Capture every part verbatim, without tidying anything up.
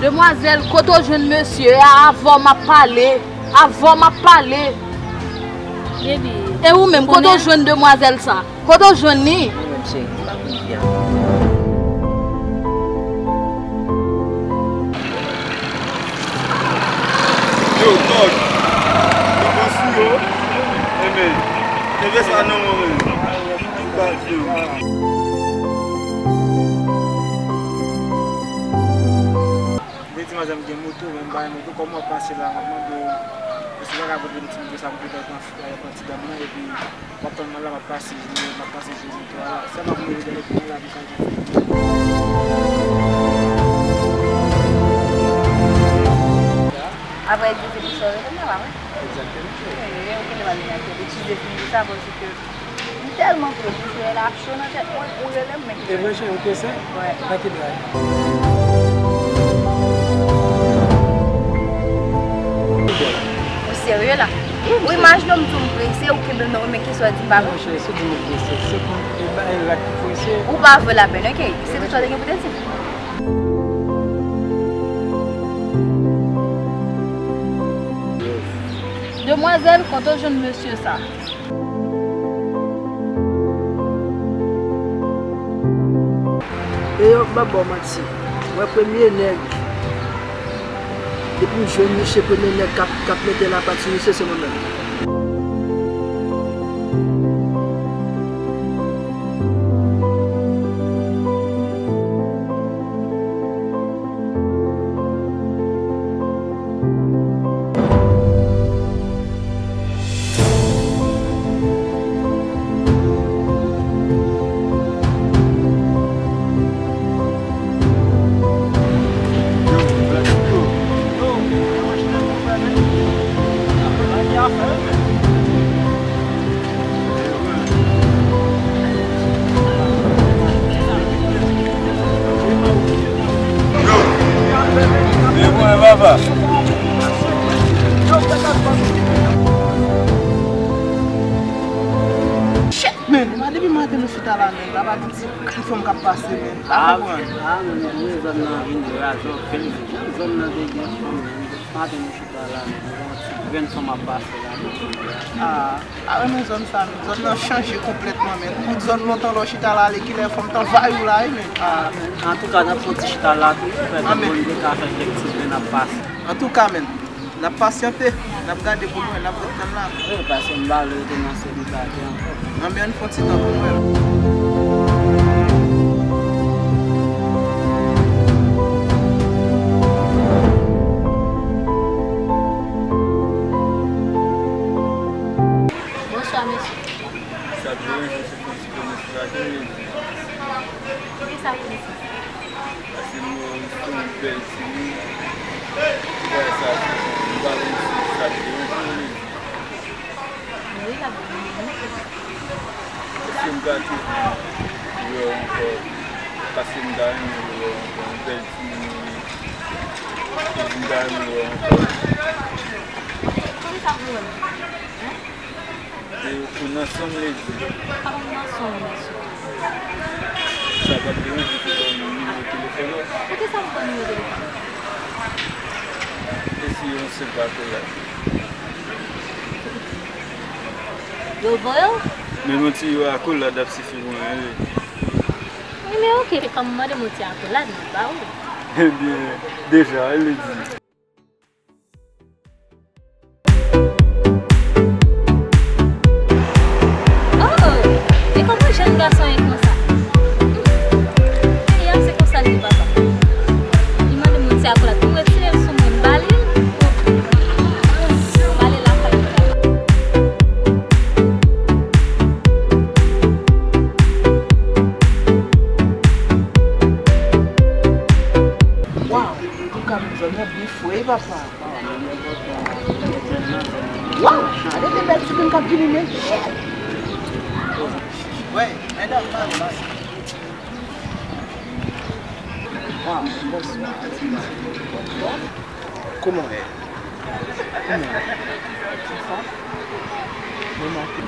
Demwazèl, kote w jwenn mesye a? Avè w m ap pale. Avè w m ap pale. Baby. E ou menm, kote w jwenn demwazèl sa? Kote w jwenn li? Mwen menm, cheri, m pa konn fi a. Yo, Tòg, nou pran sou yo. Enben, leve sa non, mwen menm. Bad yo. Mwen di madanm gen moto, men m pa gen moto, kòman w ap pase la? M ap mande w, èske w pa ka pote m ti moto sa m pote al pran, al pran ti dam nan, epi w ap tann mwen la, m ap pase, m ap pase sou moto a la. Sa m ap mele dèyè pou mwen la, pou sa jan. Apre, di se pou sa w rele m la, pa vre? Egzakteman. Wi, wi, wi, ou genlè pa vin ak yon betize vini sa, paske m tèlman vle pou sou relasyon nan tèt mwen, ou rele m, men ki... E vre, cheri, ou prese? Wi. Nan ki dray? Ou serye la? Wi, imajine w m di w m prese, ou kenbe m nan men, kisa w di m pa vre? Non, cheri, si w di m ou prese, se pou e ba e rat ki prese. Ou pa vo lapèn, oke? Se tout sa w te gen pou te di m. Demwazèl, kote w jwenn mesye sa? E yo, m pa ba w manti. Mwen premye nèg. Depi m jwenn misye, premye nèg k ap, k ap mete lapat sou misye, se mwen menm. Men, depi maten nou chita la, men, la pa di ti fanm k ap pase, men, pa konprann. Ah, men, men, zòn nan vin raze, bèl zòn nan te gen fanm, men, maten nou chita la, men, yon ti grenn fanm ap pase la, men. Ah. A, renmen zòn sa, men. Zòn nan chanje konplètman, men. Tout zòn lontan lè w chita la, ale kilè fanm t anvayi w la, wi, men. A, men. Antouka, n ap fè yon ti chita la tou, pou fè tout moun te ka fè kèk ti grenn ap pase. Antouka, men, n ap pasyante, n ap gade pou nou, n ap ret tann la. Wi, paske m pa vle rete nan selibatè ankò. Anben, ann fè yon ti tan pou nou wè. Bonswa, mesye. Sa deranje, se fè ti konesans ak li. Poukisa konesans? Paske m wè w se yon bèl timoun. Bagay sa, m pa konn si sa deranje w, li. Wi, l ap deranje m. Èske m ka toujou wè w ankò? Paske m ta renmen wè w ankò, yon bèl timoun ou ye. Epi m ta renmen wè w ankò. Poukisa pou wè m? Hein? E pou n ansanm, Lady. Pa pou n ansanm, mesye. Sa p ap deranje si w ba m nimewo telefòn ou? Poukisa m pran nimewo telefòn ou? E si yon senp akolad? Yo voye w? Menm yon ti akolad ap sifi pou mwen, wi. Wi, men oke, se kòm mande m yon ti akolad, m ap ba ou. Ebyen, deja, wi, Lady. Oh, e kòman jèn gason ye konsa? Peyi a se konsa l ye, papa. Li mande m yon ti akolad pou m retire l sou mwen, m ba li l. M ale lakay li. Waw, antouka, men zòn nan byen fre, papa. Waw, gade de bèl ti grenn k ap vini, men. Wè, medam, medam. Waw, bonswa. Kòman w ye? Kòman w ye? Anfòm? Bon maten.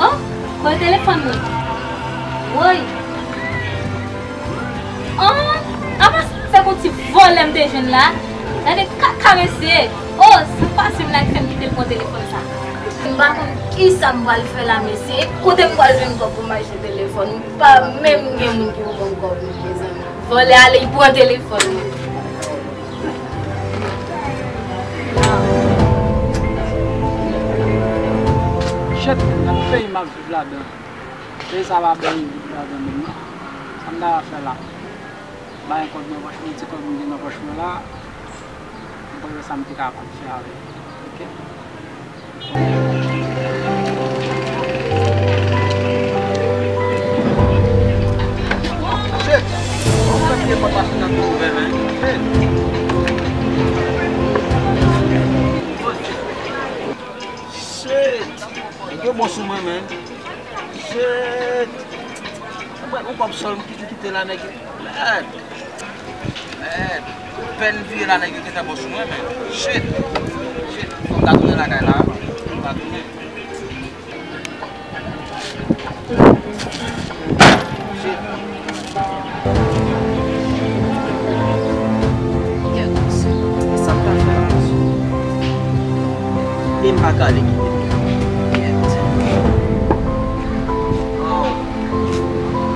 Oh, kote telefòn mwen? Woy! Oh, apa se fè yon ti vòlè m te jwenn la? Gade kaka mesye! Oh, sa pase m la ki fè m kite l pran telefòn sa. M pa konn kisa m pral fè la, mesye. Kote m pral jwenn kòb pou m achte telefòn? M pa menm gen moun ki pou ban m kòb, mezanmi. Vòlè ale, li pran telefòn mwen. Shit, nan peyi m ap viv ladan. Peyi sa pa bon viv ladan menm non. Sa m ta fè la? Bay yon kòb nan pòch mwen, ti kòb m gen nan pòch mwen la. M pa wè sa m te kapab fè avè l. Ok? Shit! Yon kantite pòt machin nan ki ouvè, men. Shit! Shit! Nèg yo bon sou mwen, men. Shit! Mwen, yon kòb sòl m ki-, m kite la, nèg yo. Mèd! Mèd! Pèn vire la, nèg yo gentan bon sou mwen, men. Shit! Shit! Fò m ta tounen lakay la. Fò m ta tounen. Shit! Kèt, mesye. E sa m ta fè la, mesye? E m pa ka ale kite l. Kèt. Oh.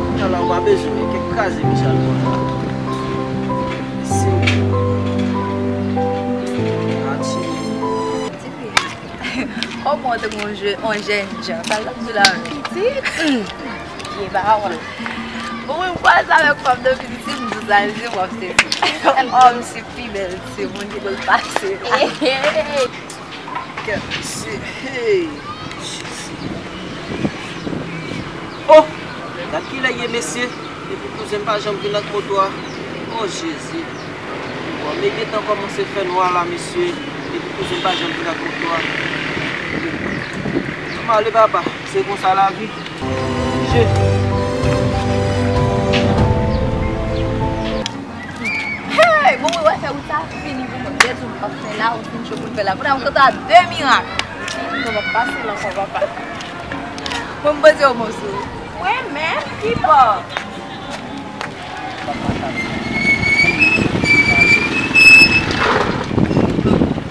Kounye a la, w ap Bezwen men kèk kraze Michel Bonjan. Mèsi. Atire. Kòman w te yon jè- yon jèn jan? Sa l ap di la menm? Pitit? Vye pawòl. Bon, mwen m kwaze avèk fanm nan pitit, m di sa, l di w ap sezi. Ò, misye pi bèl, se moun ki pou l pase. Kèt, mesye. Hey, Jezi. Oh! Gad kilè ye, mesye. Depi kouzen m pa janm vin ak moto a. Oh, Jezi. Bon, men gentan kòmanse fè nwa la, mesye. Depi kouzen m pa janm vin ak moto a. Ann ale, papa. Se konsa lavi. Je. Hey, bon, mwen wè fè wout sa fini pou mwen. Lè tou m ap fè la, ou fin cho pou n fè la. Kounye a, m kontan de mirak. Mwen m ap pase la ankò, papa. Mwen, m poze yon mo sou ou. Mwen menm? Ki bò?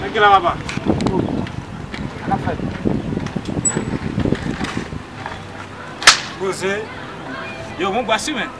Nèg ki la, papa? Sa n ap fè? Poze. Yo, bon, bwa simen.